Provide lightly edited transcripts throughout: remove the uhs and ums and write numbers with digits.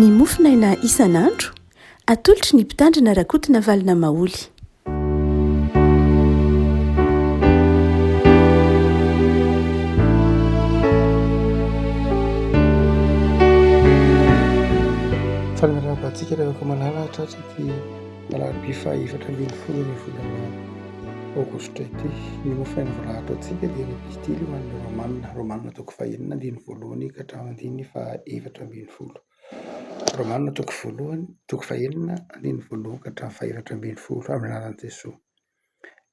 Ny mofonaina isan'andro, atolotry ny Mpitandrina Rakotonavalona Maholy. Faly miarahaba antsika ry havako malala hatratra ity alarobia faha 14 ny volana aogositra ity. Ny mofonaina voalahatra antsika dia ny epistily ho an'ny Romanina, Romanina toko fahenina andininy voalohany ka hatramin'ny andininy faha 14. Romanina toko voalohany, toko fahenina andininy voalohany ka hatramin'ny faha 14 amin'ny anaran'i Jesoa.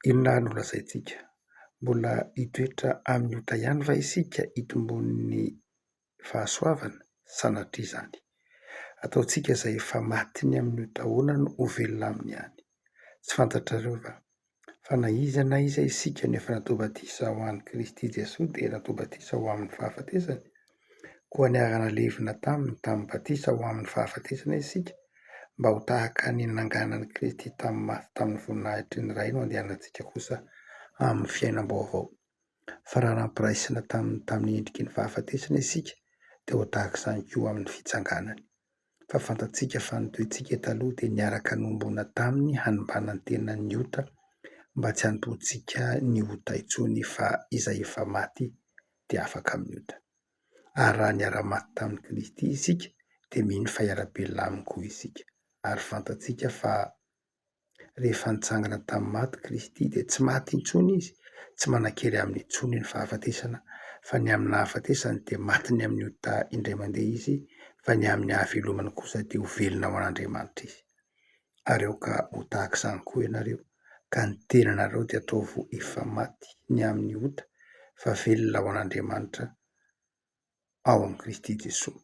Inona ary no lazaintsika? Mbola hitoetra amin'ny ota ihany va isika hitomboan'ny fahasoavana? Sanatria izany. Ataontsika izay efa maty ny amin'ny ota ahoana no ho velona aminy ihany? Tsy fantatrareo va fa na iza na iza isika no efa natao batisa ho an'i Kristy Jesoa dia natao batisa ho amin'ny fahafatesany? Koa niara-nalevina taminy tamin'ny batisa ho amin'ny fahafatesana isika, mba ho tahaka ny nananganan'i Kristy tamin'ny maty tamin'ny voninahitry ny Ray no andehanantsika kosa amin'ny fiainam-baovao. Fa raha nampiraisina taminy tamin'ny endriky ny fahafatesana isika, dia ho tahaka izany koa amin'ny fitsanganany. Fa fantatsika fa ny toetsika taloha dia niaraka nombona taminy hanimbana ny tenan'ny ota, mba tsy hanompoantsika ny ota intsony fa izay efa maty dia afaka amin'ny ota. Ary raha niara-maty tamin'i Kristy isika, dia mino fa hiara-belona aminy koa isika. Ary fantatsika fa rehefa nitsangana tamin'ny maty Kristy dia tsy maty intsony izy, tsy manan-kery aminy intsony ny fahafatesana, fa ny amin'ny nahafatesany dia maty ny amin'ny ota indray mandeha izy, fa ny amin'ny hahavelomany kosa dia ho velona ho an'Andriamanitra izy. Ary aoka ho tahaka izany koa ianareo, ka ny tenanareo dia ataovy efa maty ny amin'ny ota, fa velona ho an'Andriamanitra ao amin'i Kristy Jesoa.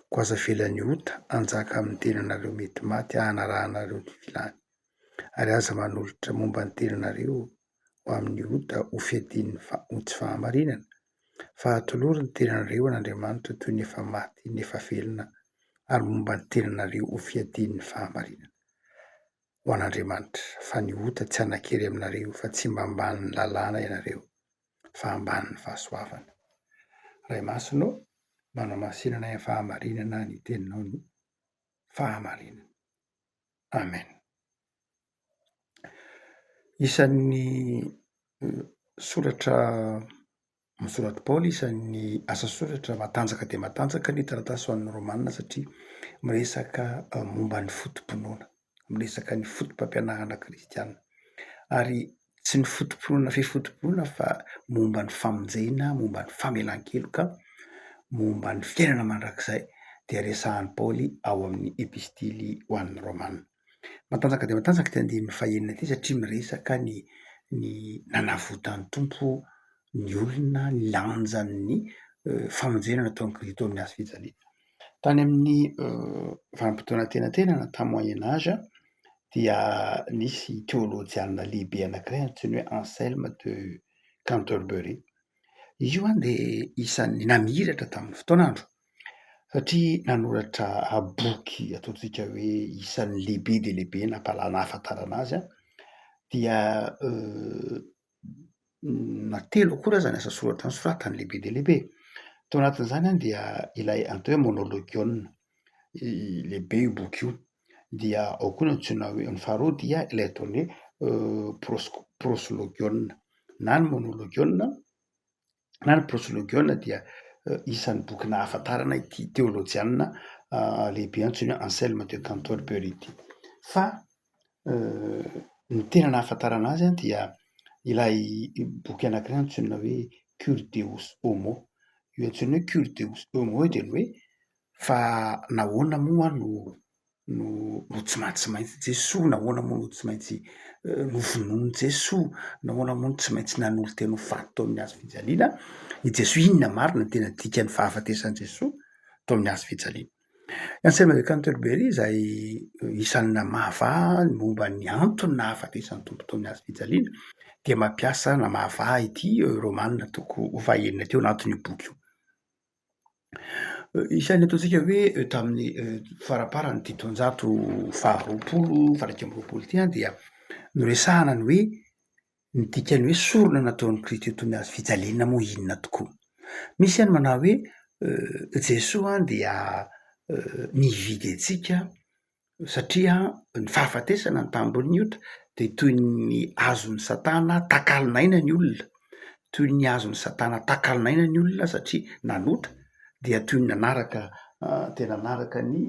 Koa aza avela ny ota hanjaka amin'ny tenanareo mety maty hanarahanareo ny filany. Ary aza manolotra momba ny tenanareo ho amin'ny ota ho fiadian'ny ho tsy fahamarinana, fa atolory ny tenanareo an'Andriamanitra toy ny efa maty nefa velona, ary momba ny tenanareo ho fiadian'ny fahamarinana ho an'Andriamanitra, fa ny ota tsy hanan-kery aminareo, fa tsy mba ambanin'ny lalàna ianareo, fa ambanin'ny fahasoavana. Ray Masina ô, manamasinana ny fahamarinana ny teninao ny fahamarinana. Amen. Isan'ny soratra nosoratin'i Paoly, isan'ny asa soratra matanjaka dia matanjaka ny taratasy ho an'ny Romana satria miresaka momba ny foto-pinoana, miresaka ny foto-pampianarana kristiana ary tsy ny foto-pinoana fe foto-pinoana fa momba ny famonjena, momba ny famelan-keloka, momba ny fiainana mandrakizay dia resahan'i Paoly ao amin'ny epistily ho an'ny Romana. Matanjaka dia matanjaka ity andininy fahenina ity satria miresaka ny ny nanavotan'ny Tompo ny olona, ny lanjan'ny famonjena nataon'i Kristy teo amin'ny hazo fijaliana. Tany amin'ny vanim-potoana antenatenany tamin'ny moyen age dia nisy teolojianina lehibe anankiray antsoina hoe Anselme de Canterbury. Izy io dia isan'ny namiratra tamin'ny fotoan'andro satria nanoratra boky ataontsika hoe isan'ny lehibe dia lehibe nampahalala nahafantarana azy dia na telo akory aza ny asa soratra nosoratany lehibe dia lehibe. Tao anatin'izany dia ilay atao hoe Monologiona, lehibe io boky io, dia ao koa ny antsoina hoe ny faharoa dia ilay ataony hoe Prosco- Proslogiona na ny Monologiona na ny Proslogiona dia isan'ny boky nahafantarana ity teolojiana lehibe antsoina hoe Anselme de Canterbury ity. Fa ny tena nahafantarana azy dia ilay boky anankiray antsoina hoe Cur Deus Homo. Io antsoina hoe Cur Deus Homo io dia ny hoe fa nahoana moa no no no tsy maintsy maintsy Jesoa, nahoana moa no tsy maintsy novonoin'i Jesoa, nahoana moa no tsy maintsy nanolo-tena ho faty teo amin'ny hazo fijaliana i Jesoa, inona marina no tena dikan'ny fahafatesan'i Jesoa teo amin'ny hazo fijaliana. Anselme de Canterbury izay isan'ny namahavaha ny momba ny antony nahafatesan'ny Tompo teo amin'ny hazo fijaliana dia mampiasa namahavaha ity Romana toko fahenina ity ao anatin'io boky io. Isan'ny ataontsika hoe tamin'ny faramparan'ity taonjato faharoapolo faha-21 ity dia noresahana ny hoe ny dikan'ny hoe sorona nataon'i Kristy toy ny hazo fijaliana moa inona tokoa. Misy any manao hoe Jesoa dia. nividy antsika satria ny fahafatesana ny tambin'ny ota de toy ny azon'i satana takalon'aina ny olona, toy ny azon'i satana takalon'aina ny olona satria nanota dia toy ny nanaraka de nanaraka ny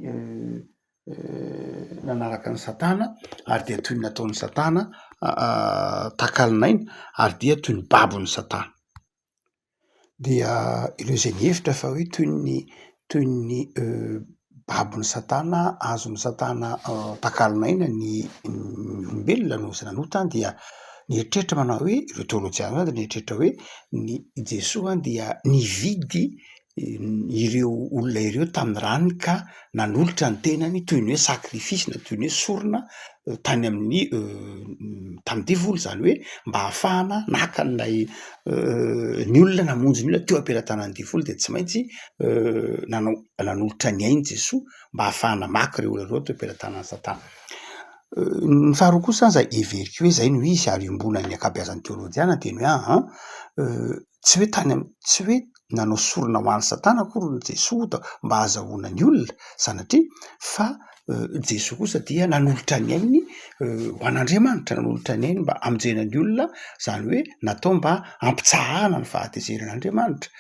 nanaraka an'i satana ary dia toy ny nataon'i satana takalon'aina ary dia toy ny babon'i satana. Dia ireo izay nihevitra fa hoe toy ny toy ny babon'i satana, azon'i satana takalon'aina ny olombelona noho izay nanota dia nieritreritra manao hoe, ireo teolojiana ireo dia nieritreritra hoe ny i Jesoa dia nividy ireo olona ireo tamin'ny rany ka nanolotra ny tenany toy ny hoe sacrifice na toy ny hoe sorona tany amin'ny tamin'ny devoly, izany hoe mba hahafahana naka an'ilay ny olona namonjy ny olona teo am-pelatanan'ny devoly dia tsy maintsy nanao nanolotra ny ainy Jesoa mba hahafahana maka ireo olona ireo teo am-pelatanan'i satana. Ny faharoa kosa izay heveriko hoe izay no izy ary iombonan'ny ankabeazan'ny teolojiana dia ny hoe an tsy hoe tany am- tsy hoe nanao sorona ho an'i satana akory ny Jesoa ta- mba hahazahoana ny olona sanatria fa Jesoa kosa dia nanolotra ny ainy ho an'Andriamanitra, nanolotra ny ainy mba hamonjena ny olona, zany hoe natao mba hampitsahana ny fahatezeran'Andriamanitra,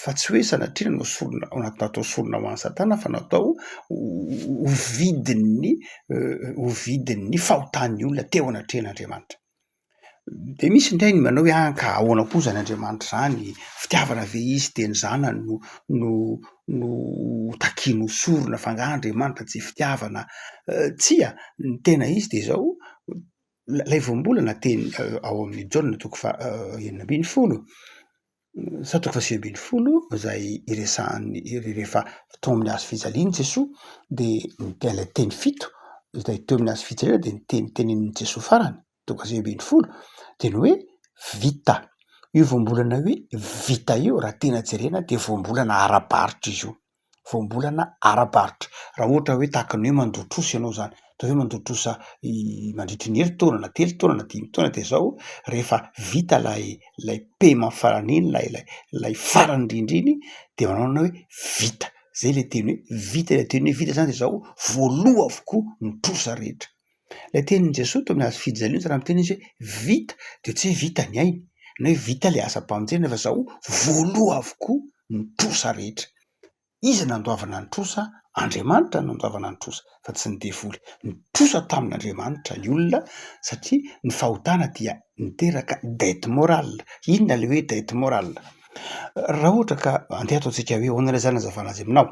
fa tsy hoe sanatria nanao sorona natao sorona ho an'i satana fa natao ho vidin'ny ho vidin'ny fahotan'ny olona teo anatrehan'Andriamanitra. De misy indray ny manao hoe ah ka ahoana koa zany Andriamanitra zany, fitiavana ve izy de ny zanany no no no takiany ho sorona fa angaha Andriamanitra tsy fitiavana? Tsia, ny tena izy de zao, lay voambolana teny ao amin'ny Jaona toko faha 16 sa toko faha 19 izay iresahany rehefa tao amin'ny hazo fijaliana Jesoa de ilay teny fito izay teo amin'ny hazo fijaliana de ny teny tenenin'i Jesoa farany toko faha 19 de ny hoe vita, io voambolana hoe vita io raha tena jerena de voambolana ara-barotra izy io. voambolana ara-barotra. Raha ohatra hoe tahaka ny hoe mandoa trosa ianao zany, atao hoe mandoa trosa mandritry ny herintaona na telo taona na dimy taona de zao rehefa vita lay lay paiement farany iny lay lay lay farany indrindra iny de manao anao hoe vita, zay le teny hoe vita, ilay teny hoe vita zany de zao voaloa avokoa ny trosa rehetra. Ilay tenin'i Jesoa teo amin'ny hazo fijaliana raha miteny izy hoe vita de tsy hoe vita ny ainy na hoe vita le asam-pamonjena fa zao voaloa avokoa ny trosa rehetra. Iza nandoavana ny trosa? Andriamanitra no nandoavana ny trosa fa tsy ny devoly. Nitrosa tamin'Andriamanitra ny olona satria ny fahotana dia niteraka dette morale. Inona ilay hoe dette morale? Raha ohatra ka andeha ataontsika hoe ahoana indray zany hazavana azy aminao?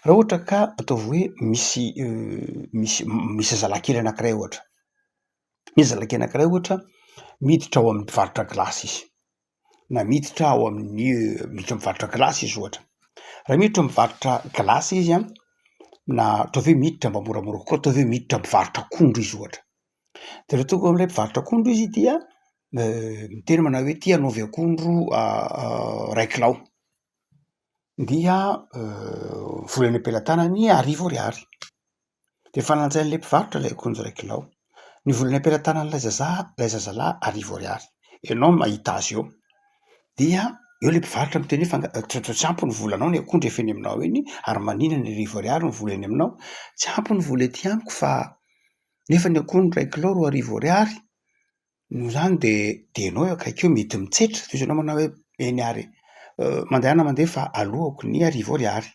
Raha ohatra ka ataovy hoe misy misy misy zazalahy kely anankiray ohatra, misy zazalahy kely anankiray ohatra miditra ao amin'ny mpivarotra gilasy izy, na miditra ao amin'ny miditra mivarotra gilasy izy ohatra, raha miditra mivarotra gilasy izy an, na ataovy hoe miditra mba moramora kokoa ataovy hoe miditra mivarotra akondro izy ohatra, de raha tonga ao amin'ilay mpivarotra akondro izy dia miteny manao hoe ty anaovy akondro iray kilao, dia vola eny am-pelatanany arivo ariary, de efa lanjain'ilay mpivarotra ilay akondro iray kilao, ny vola eny am-pelatanan'ilay zazah ilay zazalahy arivo ariary, ianao mahita azy eo, dia eo ilay mpivarotra miteny hoe fa nga- tsy tsy ampy ny volanao ny akondro efa eny aminao eny ary maninona ny arivo ariary ny vola eny aminao? Tsy ampy ny vola ety amiko fa nefa ny akondro iray kilao 2000 ariary, noho izany de de ianao eo akaiky eo mety mitsetra, toy izao ianao manao hoe eny ary e, mandehana mandeha fa aloako ny arivo ariary,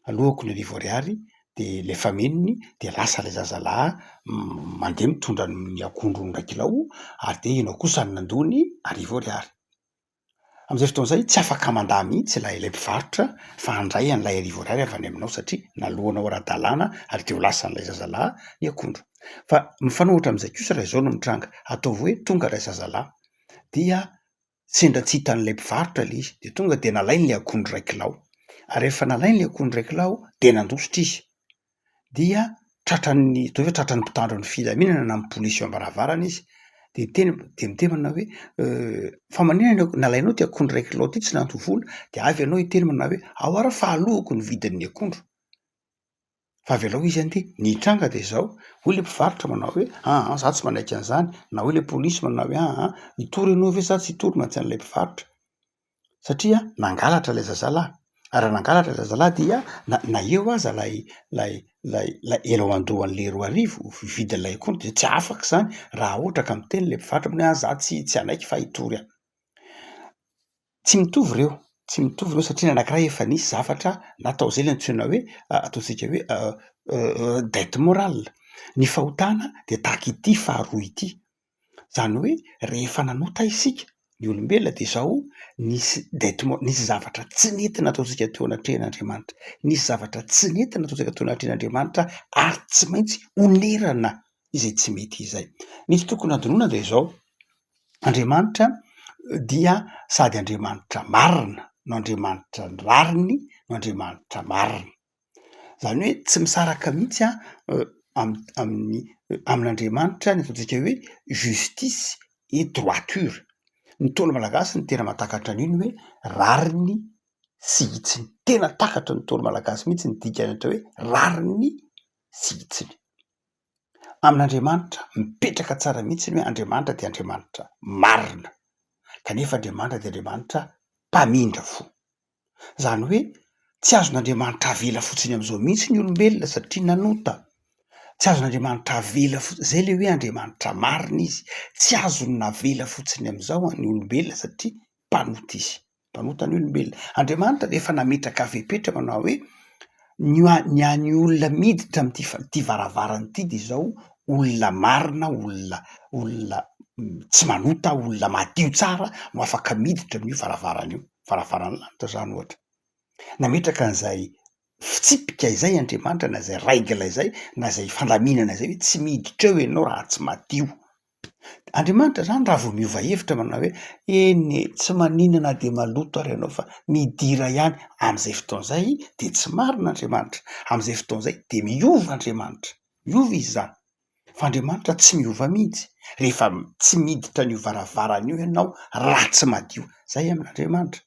aloako ny arivo ariary de le famenony de lasa ilay zazalahy mandeha mitondra ny akondro iray kilao ary de ianao kosa no nandoa ny arivo ariary. Amin'izay fotoana izay tsy afaka mandà mihitsy ilay ilay mpivarotra fa handray an'ilay arivo ariary avy any aminao satria naloanao ara-dalàna ary dia ho lasan'ilay zazalahy ny akondro. Fa mifanohitra amin'izay kosa raha izao no mitranga, ataovy hoe tonga ilay zazalahy dia sendra tsy hitan'ilay mpivarotra ilay izy dia tonga dia nalainy ilay akondro iray kilao, ary rehefa nalainy ilay akondro iray kilao dia nandositra izy. dia tratran'ny ataovy hoe tratran'ny mpitandro ny filaminana na ny polisy eo am-baravarana izy de miteny de miteny manao hoe fa maninona ianao nalainao ty akondro iray kilao ty tsy nandoa vola de avy ianao hiteny manao hoe ao ary fa alohako ny vidin'ny akondro fa avelao izy andeha, ny hitranga de zao hoy le mpivarotra manao hoe aa za tsy manaiky an'izany na hoy le polisy manao hoe aa hitory ianao ve sa tsy hitory mantsy an'ilay mpivarotra satria nangalatra ilay zazalahy. Ary raha nangalatra zazalahy dia na na eo aza lay lay lay lay elo andohan'le 2000 vidin'ilay akondro de tsy afaka izany raha ohatra ka miteny le mpivarotra hoe ah za tsy tsy hanaiky fa hitory aho. Tsy mitovy ireo, tsy mitovy ireo satria ny anankiray efa nisy zavatra natao, zay le antsoina hoe ataontsika hoe dette morale. Ny fahotana de tahaka ity faharoa ity. Zany hoe rehefa nanota isika, ny olombelona dia izao, nisy dette mo- nisy zavatra tsy nety nataontsika teo anatrehan'Andriamanitra, nisy zavatra tsy nety nataontsika teo anatrehan'Andriamanitra ary tsy maintsy onerana izay tsy mety izay. Ny tsy tokony hadinoina dia izao, Andriamanitra dia sady Andriamanitra marina no Andriamanitra ny rariny no Andriamanitra marina. Zany hoe tsy misaraka mihitsy an amin'ny amin'Andriamanitra ny ataontsika hoe justice et droiture. Ny Ntaolo malagasy no tena mahatakatra an'iny hoe rariny sy hitsiny. Tena takatry ny Ntaolo malagasy mihitsy ny dikany atao hoe rariny sy hitsiny. Amin'Andriamanitra, mipetraka tsara mihitsy ny hoe Andriamanitra dia Andriamanitra marina, kanefa Andriamanitra dia Andriamanitra mpamindra fo. Izany hoe tsy azon'Andriamanitra avela fotsiny amin'izao mihitsy ny olombelona satria nanota. Tsy azon'Andriamanitra avela fotsiny, izay ilay hoe Andriamanitra marina izy, tsy azony navela fotsiny amin'izao ny olombelona satria mpanota izy, mpanota ny olombelona. Andriamanitra rehefa nametraka fepetra manao hoe ny ny an'ny olona miditra amin'ity fa- ity varavarana ity dia izao olona marina, olona olona tsy manota, olona madio tsara no afaka miditra amin'io varavarana io. varavaran'ny lanitra zany ohatra. Nametraka an'izay fitsipika izay Andriamanitra na izay règle izay na izay fandaminana izay hoe tsy miditra eo ianao raha tsy madio. Andriamanitra zany raha vao miova hevitra manao hoe eny e, tsy maninona na dia maloto ary ianao fa midira ihany, amin'izay fotoana izay dia tsy marina Andriamanitra, amin'izay fotoana izay dia miova Andriamanitra, miova izy zany. Fa Andriamanitra tsy miova mihitsy, rehefa tsy miditra an'io varavarana io ianao raha tsy madio, zay amin'Andriamanitra.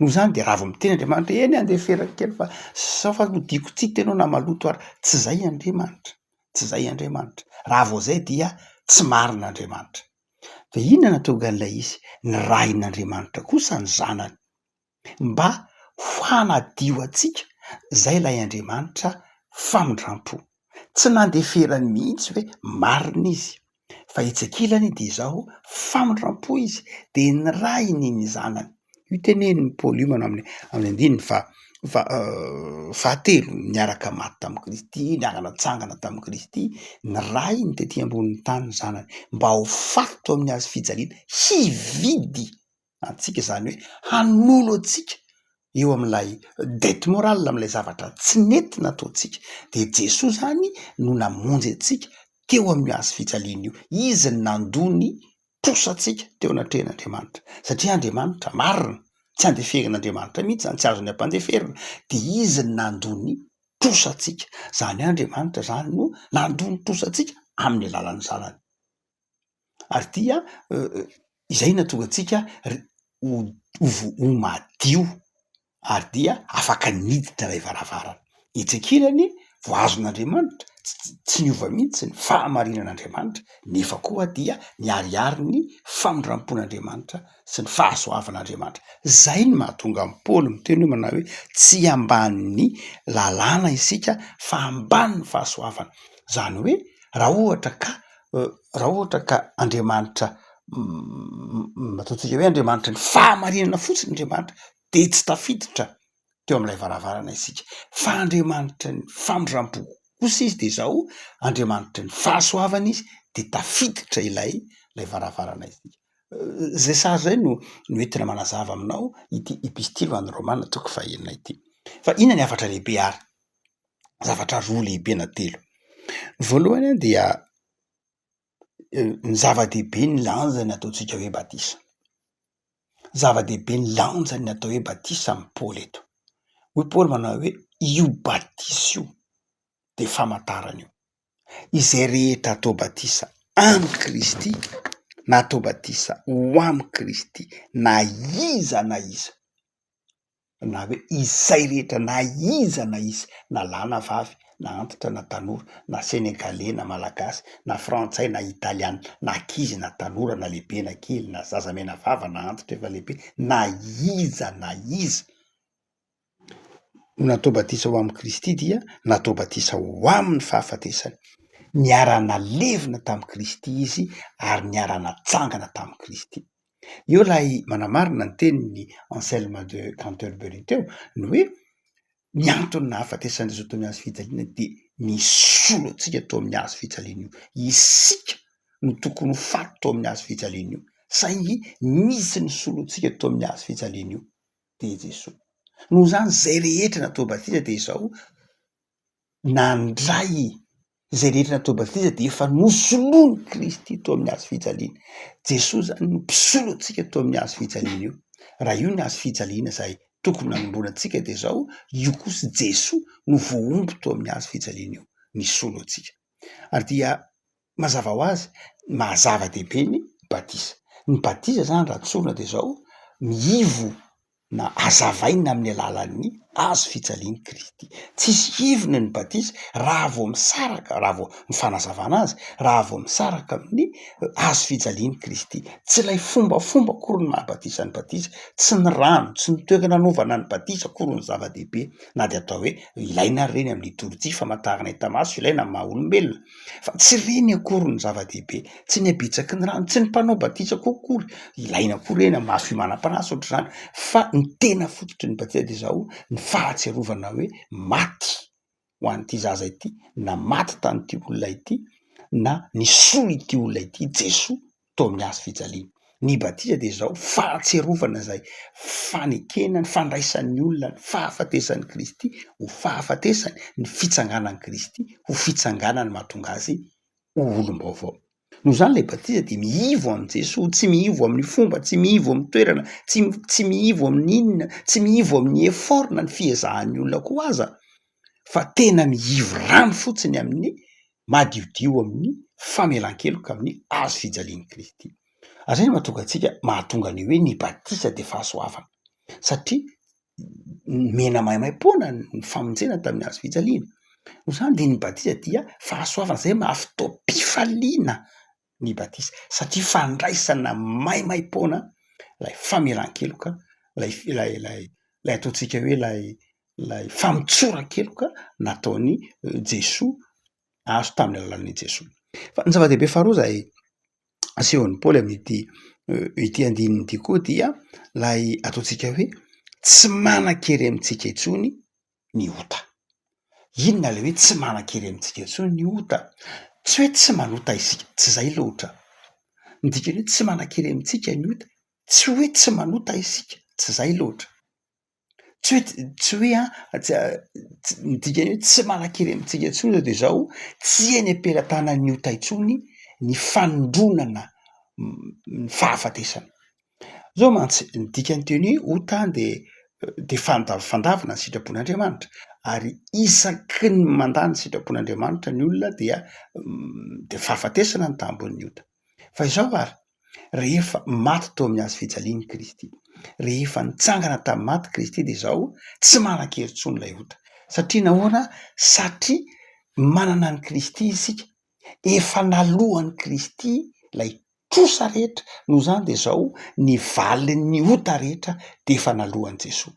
Noho izany dia raha vao miteny Andriamanitra hoe eny andeferako kely fa sao fa hodiako tsy hita ianao na maloto ary, tsy zay Andriamanitra, tsy zay Andriamanitra, raha vao zay dia tsy marina Andriamanitra. Fa inona no nahatonga an'ilay izy? Nirahin'Andriamanitra kosa ny zanany. mba ho hanadio antsika, zay ilay Andriamanitra famindrampo. Tsy nandeferany mihitsy hoe marina izy, fa etsy ankilany dia izao famindrampo izy, dia nirahiny ny zanany. Io tenenin'i Paoly io manao amin'ny amin'ny andininy faha faha fahatelo, niaraka maty tamin'i Kristy, niara-natsangana tamin'i Kristy, nirahiny tety ambonin'ny tany ny zanany mba ho faty teo amin'ny hazo fijaliana, hividy antsika, izany hoe hanolo antsika eo amin'ilay dette morale, amin'ilay zavatra tsy nety nataontsika, de Jesoa zany no namonjy antsika teo amin'io hazo fijaliana io, izy no nandoa ny trosantsika teo anatrehan'Andriamanitra, satria Andriamanitra marina, tsy andeferin'Andriamanitra mihitsy zany, tsy azony ampandeferina, de izy no nandoa ny trosantsika, zany hoe Andriamanitra zany no nandoa ny trosantsika amin'ny alalan'ny zanany. Ary dia izay no nahatonga antsika ho ho madio ary dia afaka niditra ilay varavarana. Etsy ankilany, voahazon'Andriamanitra, tsy niova mihitsy ny fahamarinan'Andriamanitra, nefa koa dia niharihary ny famindram-pon'Andriamanitra sy ny fahasoavan'Andriamanitra. Izay no mahatonga an'i Paoly miteny hoe manao hoe tsy ambanin'ny lalàna isika fa ambanin'ny fahasoavana. Izany hoe raha ohatra ka raha ohatra ka Andriamanitra ataontsika hoe Andriamanitry ny fahamarinana fotsiny Andriamanitra de tsy tafiditra teo amin'ilay varavarana isika, fa Andriamanitry ny famindram-po kosa izy de zao Andriamanitry ny fahasoavana izy de tafiditra ilay ilay varavarana isika. Zay sary zay no no entina manazava aminao ity epistily ho an'ny Romana toko fahenina ity. Fa inona ny hafatra lehibe ary? Zavatra roa lehibe na telo. Ny voalohany dia ny zava-dehibe ny lanjany ataontsika hoe batisa. Zava-dehibe ny lanjany atao hoe batisa amin'i Paoly eto. Hoy Paoly manao hoe io batisa io de famantarana io. Izay rehetra atao batisa amin'i Kristy na atao batisa ho amin'i Kristy na iza na iza na hoe izay rehetra na iza na iza, na lahy na vavy, na antitra na tanora, na senegaley na malagasy, na frantsay na italiana, na ankizy na tanora, na lehibe na kely, na zaza menavava na antitra efa lehibe, na iza na iza. no natao batisa ho amin'i Kristy dia natao batisa ho amin'ny fahafatesany. Niara-nalevina tamin'i Kristy izy ary niara-natsangana tamin'i Kristy. Eo ilay manamarina ny tenin'i Anselme de Canterbury teo, ny hoe ny antony nahafatesan'i Jesoa teo amin'ny hazo fijaliana dia nisolo antsika teo amin'ny hazo fijaliana io. Isika no tokony ho faty teo amin'ny hazo fijaliana io, saingy nisy nisolo antsika teo amin'ny hazo fijaliana io, dia i Jesoa. Noho izany, izay rehetra natao batisa dia izao, nandray izay rehetra natao batisa dia efa nosoloin'i Kristy teo amin'ny hazo fijaliana. Jesoa izany no mpisolo antsika teo amin'ny hazo fijaliana io. Raha io ny hazo fijaliana izay tokony nanomboana antsika dia izao, io kosa Jesoa no voahombo teo amin'ny hazo fijaliana io, nisolo antsika. Ary dia mazava ho azy, maha zava-dehibe ny batisa. Ny batisa izany raha tsorina dia izao, miivo na hazavaina amin'ny alalan'ny hazo fijalian'i Kristy. Tsisy heviny ny batisa raha vao misaraka, raha vao ny fanazavana azy, raha vao misaraka amin'ny hazo fijalian'i Kristy. Tsy ilay fombafomba akory ny maha batisa ny batisa, tsy ny rano, tsy ny toerana anaovana ny batisa akory no zava-dehibe, na dia atao hoe ilaina ary ireny amin'ny litorjia, famantarana hita maso, ilaina amin'ny maha olombelona. Fa tsy ireny akory no zava-dehibe, tsy ny habetsaky ny rano, tsy ny mpanao batisa koa akory, ilaina koa ireny amin'ny maha fiomanam-panahy sy ohatr'izany, fa ny tena fototry ny batisa dia izao, ny fahatsiarovana hoe maty ho an'ity zaza ity, na maty tamin'ity olona ity, na nisolo ity olona ity Jesoa teo amin'ny hazo fijaliana. Ny batisa dia izao, fahatsiarovana izay fanekena ny fandraisan'ny olona ny fahafatesan'i Kristy ho fahafatesany, ny fitsanganan'i Kristy ho fitsanganany mahatonga azy ho olom-baovao. Noho izany ilay batisa dia miivo amin'i Jesoa, tsy miivo amin'ny fomba, tsy miivo amin'ny toerana, tsy tsy miivo amin'ny inona, tsy miivo amin'ny effort na ny fiezahan'ny olona koa aza, fa tena miivo rano fotsiny amin'ny madiodio amin'ny famelan-keloka amin'ny hazo fijalian'i Kristy. Ary izay no mahatonga antsika mahatonga ny hoe ny batisa dia fahasoavana, satria nomena maimaimpoana ny famonjena tamin'ny hazo fijaliana. Noho izany dia ny batisa dia fahasoavana, izay maha fotoam-pifaliana ny batisa, satria fandraisana maimaimpoana ilay famelan-keloka, ilay ilay ilay ilay ataontsika hoe ilay ilay famotsoran-keloka nataon'i Jesoa, azo tamin'ny alalan'i Jesoa. Fa ny zava-dehibe faharoa izay asehon'i Paoly amin'ity ity andininy ity koa dia ilay ataontsika hoe tsy manan-kery amintsika intsony ny ota. Inona ilay hoe tsy manan-kery amintsika intsony ny ota? Tsy hoe tsy manota isika, tsy izay loatra. Ny dikan'ny hoe tsy manan-kery amintsika ny ota, tsy hoe tsy manota isika, tsy izay loatra. Tsy hoe tsy hoe an, ny dikan'ny hoe tsy manan-kery amintsika intsony zao de izao, tsy eny am-pelatanan'ny ota intsony ny fanindronana ny fahafatesana. Zao mantsy, ny dikan'ny teny hoe ota de de fanda- fandavana ny sitrapon'Andriamanitra ary isaky ny mandà ny sitrapon'Andriamanitra ny olona dia de fahafatesana ny tambin'ny ota. Fa izao ary, rehefa maty teo amin'ny hazo fijaliana i Kristy, rehefa nitsangana tamin'ny maty Kristy dia izao, tsy manan-kery intsony ilay ota. Satria nahoana? Satria manana an'i Kristy isika, efa naloan'i Kristy ilay trosa rehetra, noho izany dia izao, ny valin'ny ota rehetra dia efa naloan'i Jesoa.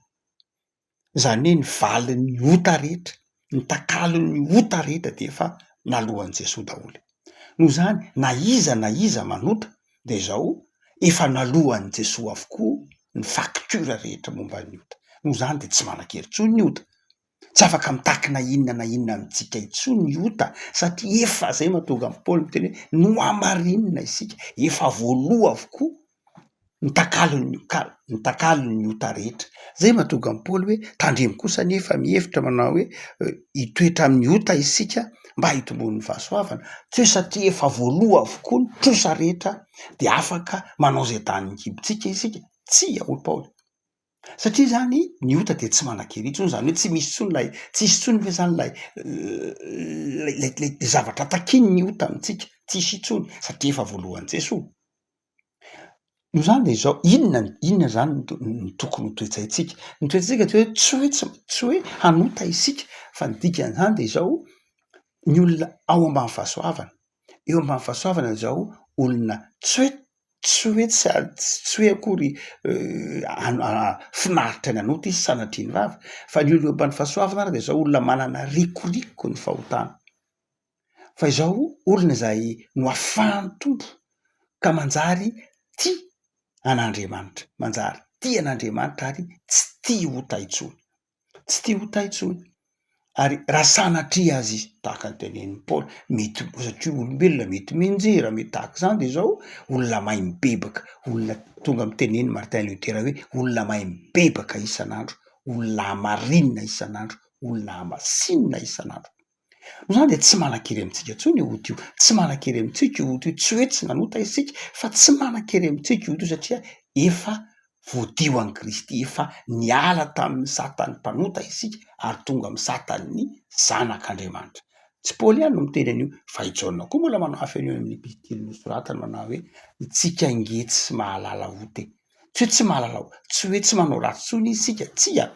Izany hoe ny valin'ny ota rehetra, ny takalon'ny ota rehetra dia efa naloan'i Jesoa daholo. Noho izany, na iza na iza manota dia izao, efa naloan'i Jesoa avokoa ny facture rehetra momba ny ota. Noho izany dia tsy manan-kery intsony ny ota. Tsy afaka mitaky na inona na inona amintsika intsony ny ota satria efa, izay no mahatonga an'i Paoly miteny hoe nohamarinina isika, efa voaloa avokoa ny takalon'ny ka- ny takalon'ny ota rehetra. Zay mahatonga an'i Paoly hoe tandremo kosa anefa mihevitra manao hoe hitoetra amin'ny ota isika mba hitomboan'ny fahasoavana, tsy hoe satria efa voaloa avokoa ny trosa rehetra de afaka manao izay danin'ny kibontsika isika, tsia hoy Paoly. Satria zany ny ota dia tsy manan-kery intsony, zany hoe tsy misy intsony ilay, tsisy intsony ve zany ilay ilay ilay zavatra takian'ny ota amintsika, tsisy intsony satria efa voaloan'i Jesoa. Noho izany dia izao, inona inona izany no to- no tokony ho toe-tsaintsika? Ny toe-tsaintsika dia hoe tsy hoe tsy tsy hoe hanota isika fa ny dikan'izany dia izao, ny olona ao ambany fahasoavana, eo ambany fahasoavana izao olona tsy hoe. Tsy hoe tsy tsy hoe akory finaritra ny hanota izy sanatria ny vava, fa ny olona eo ambany fahasoavana ary dia izao olona manana rikoriko ny fahotana. Fa izao olona izay noafahan'ny Tompo ka manjary tia an'Andriamanitra, manjary tia an'Andriamanitra ary tsy tia ota intsony. Tsy tia ota intsony. Ary raha sanatria aza izy, tahaka ny tenenin'i Paoly, mety satria olombelona mety mianjera, mety tahaka izany, dia izao olona mahay mibebaka, olona tonga amin'ny tenenin'i Martin Luther hoe olona mahay mibebaka isan'andro, olona hamarinina isan'andro, olona hamasinina isan'andro. Noho izany dia tsy manan-kery amintsika intsony io ota io, tsy manan-kery amintsika io ota io, tsy hoe tsy nanota isika fa tsy manan-kery amintsika io ota io satria efa voadio an'i Kristy, efa niala tamin'ny satan'ny mpanota isika ary tonga amin'ny satan'ny zanak'Andriamanitra. Tsy Paoly ihany no miteny an'io fa i Jaona koa mbola manafy an'io amin'ny epistily nosoratany manao hoe isika ange tsy mahalala ota e! Tsy hoe tsy mahalala ota, tsy hoe tsy manao ratsy intsony isika, tsia!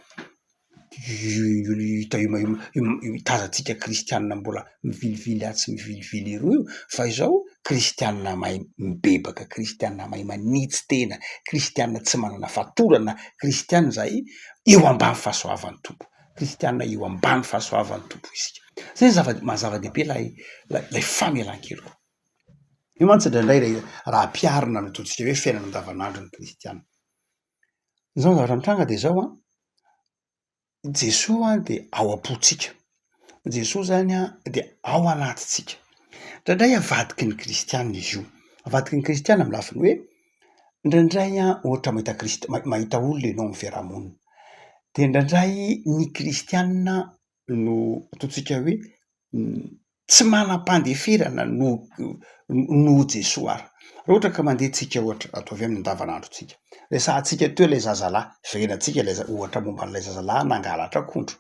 Tazantsika kristianina mbola mivilivily atsy mivilivily eroa io fa izao kristianina mahay mibebaka, kristianina mahay manitsy tena, kristianina tsy manana fatorana, kristianina izay eo ambany fahasoavan'ny Tompo, kristianina eo ambany fahasoavan'ny Tompo isika. Zay ny zava- maha zava-dehibe ilay ilay famelan-keloka. Io mantsy indraindray raha ampiharina amin'ny ataontsika hoe fiainana andavanandron'ny kristianina. Izao ny zavatra mitranga de zao an, Jesoa dia ao am-pontsika, Jesoa zany an dia ao anatintsika, indraindray avadiky ny kristianina izy io, avadiky ny kristianina amin'ny lafiny hoe indraindray an ohatra mahita krist- mahita olona ianao amin'ny fiarahamonina, de indraindray ny kristianina no ataontsika hoe tsy manam-pandeferana noho noho Jesoa ary. Raha ohatra ka mandeha tsika ohatra, ataovy amin'ny andavanandrontsika, resahantsika teo ilay zazalahy, verenantsika ilay ohatra momba an'ilay zazalahy nangalatra akondro.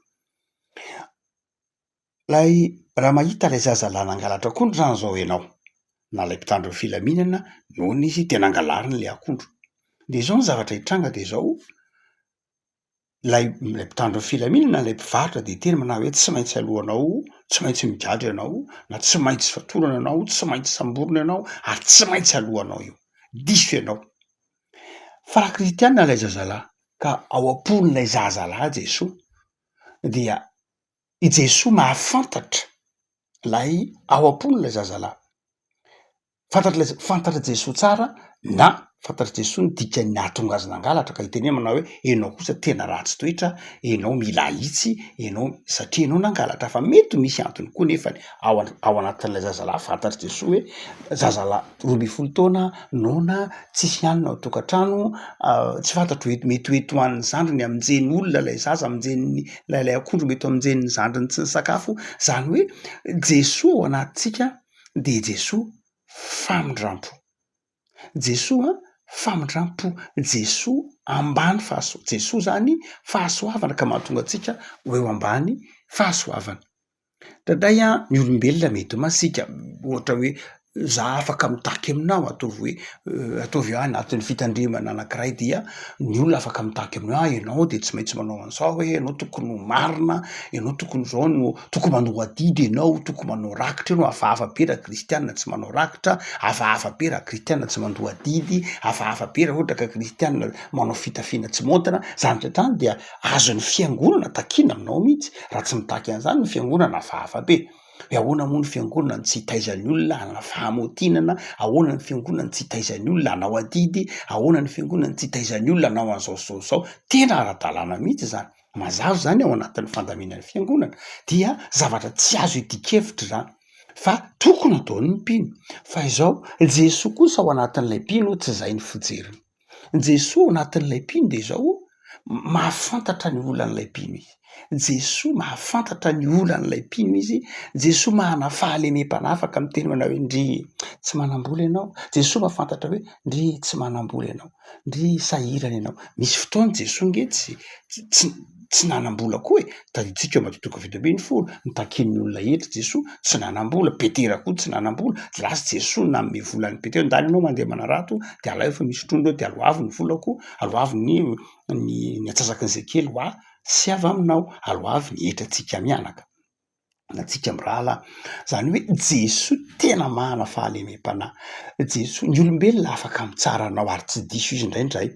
Ilay raha mahita ilay zazalahy nangalatra akondro izany izao ianao, na ilay mpitandro ny filaminana, noana izy dia nangalariny ilay akondro. Dia izao ny zavatra hitranga dia izao, ilay ilay mpitandro ny filaminana, ilay mpivarotra dia hiteny manao hoe tsy maintsy alohanao, tsy maintsy migadra ianao, na tsy maintsy fatorana ianao, tsy maintsy samborina ianao ary tsy maintsy alohanao io, diso ianao. Fa raha kristiana ilay zazalahy ka ao am-pon'ilay zazalahy Jesoa dia i Jesoa mahafantatra ilay ao am-pon'ilay zazalahy. Fantatr'ilay fantatr'i Jesoa tsara na fantatr'i Jesoa ny dikan'ny nahatonga azy nangalatra ka itenenany manao hoe ianao kosa tena ratsy toetra, ianao mila ahitsy, ianao satria ianao nangalatra fa mety misy antony koa nefany ao ao anatin'ilay zazalahy fantatr'i Jesoa hoe zazalahy 12 taona noana, tsisy hanina ao an-tokantrano, tsy fantatro hoe mety ho ety ho an'ny zandriny hamonjeny olona ilay zaza, hamonjeny ilay ilay akondro mety hamonjeny ny zandriny tsy nisakafo, zany hoe Jesoa ao anatintsika dia Jesoa famindrampo, Jesoa famindrampo, Jesoa ambany fahasoa, Jesoa zany fahasoavana ka mahatonga antsika ho eo ambany fahasoavana. Indraindray an, ny olombelona mety ho masiaka, ohatra hoe za afaka mitaky aminao ataovy hoe ataovy hoe anatin'ny fitandremana anankiray dia ny olona afaka mitaky aminao hoe ianao de tsy maintsy manao an'izao hoe ianao tokony ho marina, ianao tokony izao no tokony manao adidy ianao, tokony manao rakitra ianao, hafahafa be raha kristiana tsy manao rakitra, hafahafa be raha kristiana tsy mandoa adidy, hafahafa be raha ohatra ka kristiana manao fitafiana tsy maontina, zany rehetra zany dia azon'ny fiangonana takiana aminao mihitsy, raha tsy mitaky an'izany ny fiangonana hafahafa be. Hoe ahoana moa ny fiangonana no tsy hitaiza ny olona hanana fahamaotinana, ahoana ny fiangonana no tsy hitaiza ny olona hanao adidy, ahoana ny fiangonana no tsy hitaiza ny olona hanao an'izao sy izao sy izao, tena ara-dalàna mihitsy izany, mazava izany ao anatin'ny fandaminan'ny fiangonana, dia zavatra tsy azo idian-kevitra izany fa tokony hataon'ny mpino, fa izao Jesoa kosa ao anatin'ilay mpino tsy izay ny fijeriny. Jesoa ao anatin'ilay mpino dia izao, mahafantatra ny olan'ilay mpino izy. Jesoa mahafantatra ny olan'ilay mpino izy, Jesoa manana fahalemem-panahy afaka miteny manao hoe ndry tsy manam-bola ianao, Jesoa mahafantatra hoe ndry tsy manam-bola ianao, ndry sahirana ianao. Misy fotoana Jesoa ange tsy tsy tsy nanam-bola koa e, tadidintsika eo Matio toko 17, nitakian'ny olona hetra Jesoa, tsy nanam-bola, Petera koa tsy nanam-bola, lasa Jesoa nanome vola an'i Petera, ndana ianao mandeha manarato de alaivo fa misy trondro eo de aloavy ny volako, aloavy ny ny antsasaky ny zekely ho ahy sy avy aminao, aloavy ny hetrantsika mianaka. Antsika mirahalahy. Izany hoe Jesoa tena manana fahalemem-panahy. Jesoa, ny olombelona afaka mitsara anao ary tsy diso izy indraindray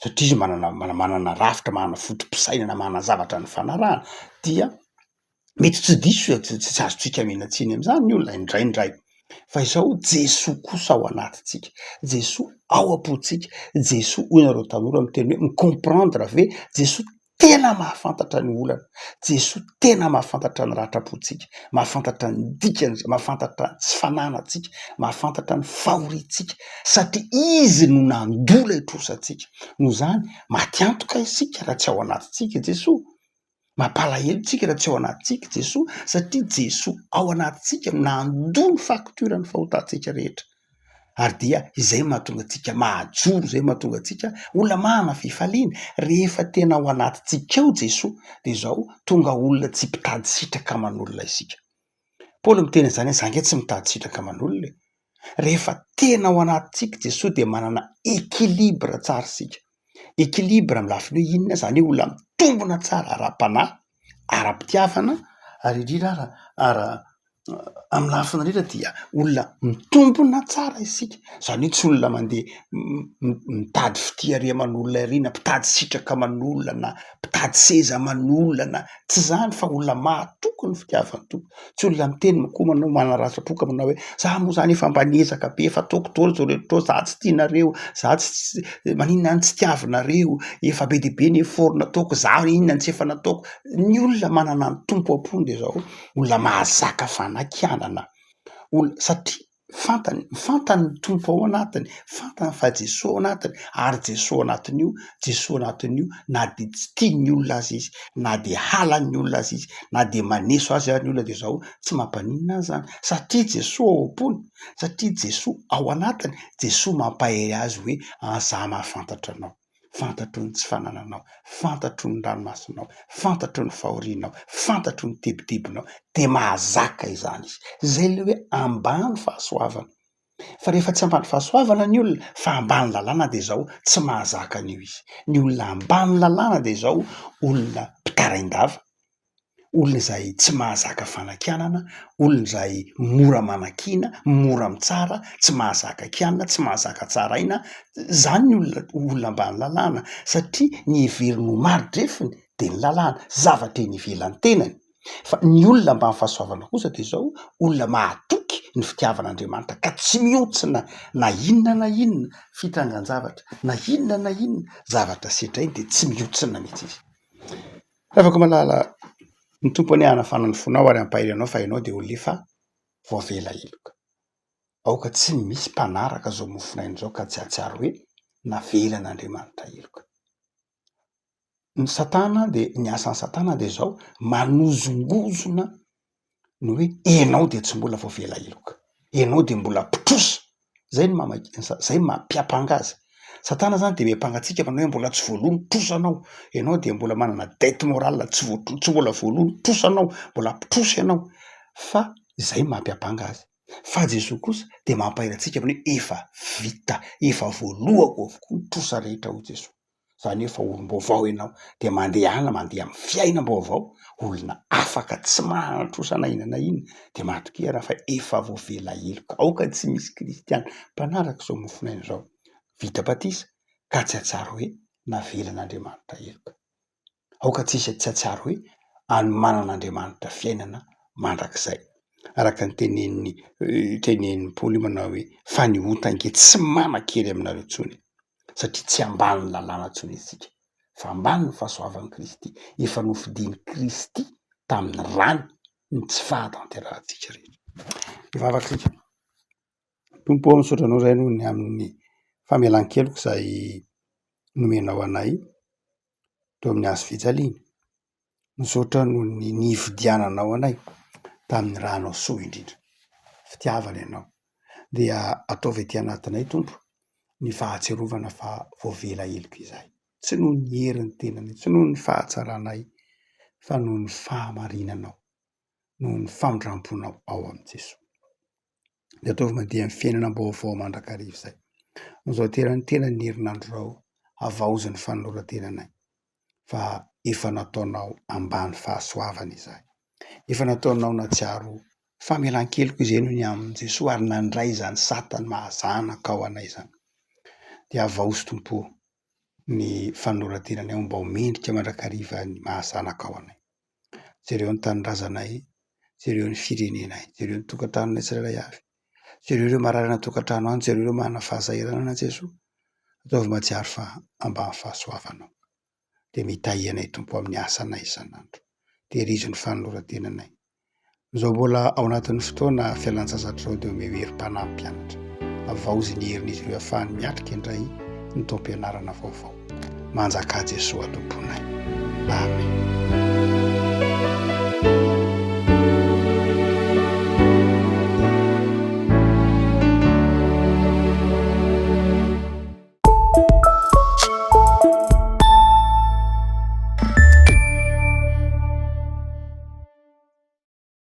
satria izy manana manana rafitra, manana foto-pisainana, manana zavatra nifanarahana dia mety tsy diso tsy tsy azontsika omena tsiny amin'izany ny olona indraindray. Fa izao Jesoa kosa ao anatintsika, Jesoa ao am-pontsika, Jesoa hoy nareo tanora miteny hoe mi-comprendre ve, Jesoa tena mahafantatra ny olana, Jesoa tena mahafantatra ny ratram-pontsika, mahafantatra ny dikany, mahafantatra ny tsy fananantsika, mahafantatra ny fahoriantsika, satria Izy no nandoa ilay trosantsika. Noho izany, maty antoka isika raha tsy ao anatintsika i Jesoa. Mampalahelo tsika raha tsy ao anatintsika i Jesoa, satria Jesoa ao anatintsika no nandoa ny faktiora ny fahotantsika rehetra. Ary dia izay no mahatonga antsika mahajoro, izay no mahatonga antsika olona manana fifaliana. Rehefa tena ao anatintsika ao Jesoa dia izao tonga olona tsy mpitady sitraka aman'olona isika. Paoly miteny an'izany hoe za ange tsy mitady sitraka aman'olona e. Rehefa tena ao anatintsika Jesoa dia manana équilibre tsara isika. Équilibre amin'ny lafiny hoe inona? Izany hoe olona mitombina tsara ara-panahy, ara-pitiavana ary indrindra ara ara Amin'ny lafiny rehetra dia olona mitombina tsara isika, izany hoe tsy olona mandeha mitady fitia ery aman'olona ery na mpitady sitraka aman'olona na mpitady seza aman'olona na tsy izany fa olona mahatoky ny fitiavan'ny Tompo, tsy olona miteny koa manao manaratsy-po ka manao hoe za moa zany efa mba niezaka be efa ataoko daholo izao rehetra izao, za tsy tianareo, za tsy maninona aho no tsy tiavinareo, efa be dia be ny effort nataoko, za inona no tsy efa nataoko, ny olona manana ny Tompo am-pony dia izao. olona mahazaka fanakianana, olona satria fantany, fantany ny Tompo ao anatiny, fantany fa Jesoa ao anatiny ary Jesoa ao anatin'io, Jesoa ao anatin'io na dia tsy tian'ny olona aza izy, na dia halan'ny olona aza izy, na dia maneso azy ary ny olona dia izao tsy mampaninona azy izany satria Jesoa ao am-pony, satria Jesoa ao anatiny, Jesoa mampahery azy hoe za mahafantatra anao. Fantatro ny tsy fanananao, fantatro ny ranomasonao, fantatro ny fahorianao, fantatro ny tebitebinao, dia mahazaka izany izy. Izay ilay hoe ambany fahasoavana. Fa rehefa tsy ambany fahasoavana ny olona fa ambany lalàna dia izao tsy mahazaka an'io izy. Ny olona ambany lalàna dia izao olona mpitarain-dava, olona izay tsy mahazaka fanakianana, olona izay mora manakiana, mora mitsara, tsy mahazaka kianina, tsy mahazaka tsaraina, zany ny olona olona ambany lalàna satria ny heveriny ho mari-drefiny de ny lalàna, zavatra eny ivelan'ny tenany. Fa ny olona ambany fahasoavana kosa de zao, olona mahatoky ny fitiavan'Andriamanitra ka tsy mihontsina na inona na inona fitrangan-javatra, na inona na inona zavatra sedrainy de tsy mihontsina mihitsy izy. Ravako malala, ny Tompo anie hanafana ny fonao ary hampahery anao fa ianao dia olona efa voavela heloka. Aoka tsy misy mpanaraka izao mofonaina izao ka tsy hahatsiaro hoe navelan'Andriamanitra heloka. Ny satana dia, ny asan'ny satana dia izao, manozongozona ny hoe enao dia tsy mbola voavela heloka, enao dia mbola mpitrosa, zay no maha zay no maha mpiampanga azy, satana zany de miampanga antsika manao hoe mbola tsy voaloa ny trosanao, enao dia mbola manana dette morale tsy voa- tsy mbola voaloa ny trosanao, mbola mpitrosa ianao, fa zay no maha mpiampanga azy, fa Jesoa kosa dia mampahery antsika manao hoe efa vita, efa voalohako avokoa ny trosa rehetra hoy Jesoa. Izany hoe efa olom-baovao ianao, dia mandehana mandeha amin'ny fiainam-baovao, olona afaka tsy manana trosa na inona na inona, dia matokia raha fa efa voavela heloka. Aoka tsy misy kristiana mpanaraka izao mofonaina izao, vita batisa ka tsy hahatsiaro hoe navelan'Andriamanitra heloka. Aoka tsy hisy tsy hahatsiaro hoe anomanan'Andriamanitra fiainana mandrakizay. Araka ny tenenin'i tenenin'i Paoly manao hoe fa ny ota ange tsy manan-kery aminareo intsony satria tsy ambanin'ny lalàna intsony isika fa ambanin'ny fahasoavan'i Kristy. Efa nofidin'i Kristy tamin'ny rany ny tsy fahatanterahantsika rehetra. Mivavaka isika. Tompo ô, misaotra anao izahay noho ny amin'ny famelan-keloka izay nomenao anay teo amin'ny hazo fijaliana. Misaotra noho ny nividiananao anay tamin'ny ranao soa indrindra. Fitiavana ianao. Dia ataovy aty anatinay Tompo ny fahatsiarovana fa voavela heloka izahay. Tsy noho ny herin'ny tenanay, tsy noho ny fahatsaranay fa noho ny fahamarinanao, noho ny famindram-ponao ao amin'i Jesoa. Dia ataovy mandeha amin'ny fiainana vaovao mandrakariva izay. Amin'izao teran'ny tena ny herinandro izao, havaozy ny fanoloran-tenanay fa efa nataonao ambany fahasoavana izahay. Efa nataonao nahatsiaro famelan-keloka izay noho ny amin'i Jesoa ary nandray izany sata ny maha zanakao anay izany. Dia havaozy Tompo ô ny fanoloran-tenanay mba ho mendrika mandrakariva ny maha zanakao anay. Jereo ny tanindrazanay, jereo ny firenenay, jereo ny tokantranonay tsirairay avy, jereo ireo marary any an-tokantrano any, jereo ireo manana fahasahiranana Jesoa. Ataovy mahatsiaro fa ambany fahasoavanao. Dia mitahia anay Tompo amin'ny asanay isan'andro. Tehirizo ny fanoloran-tenanay. Izao mbola ao anatin'ny fotoana fialan-tsasatra izao dia omeo herim-panahy ny mpianatra. Havaozy ny herin'izy ireo hahafahany miatrika indray ny taom-pianarana vaovao. Manjakà Jesoa Tomponay. Amen.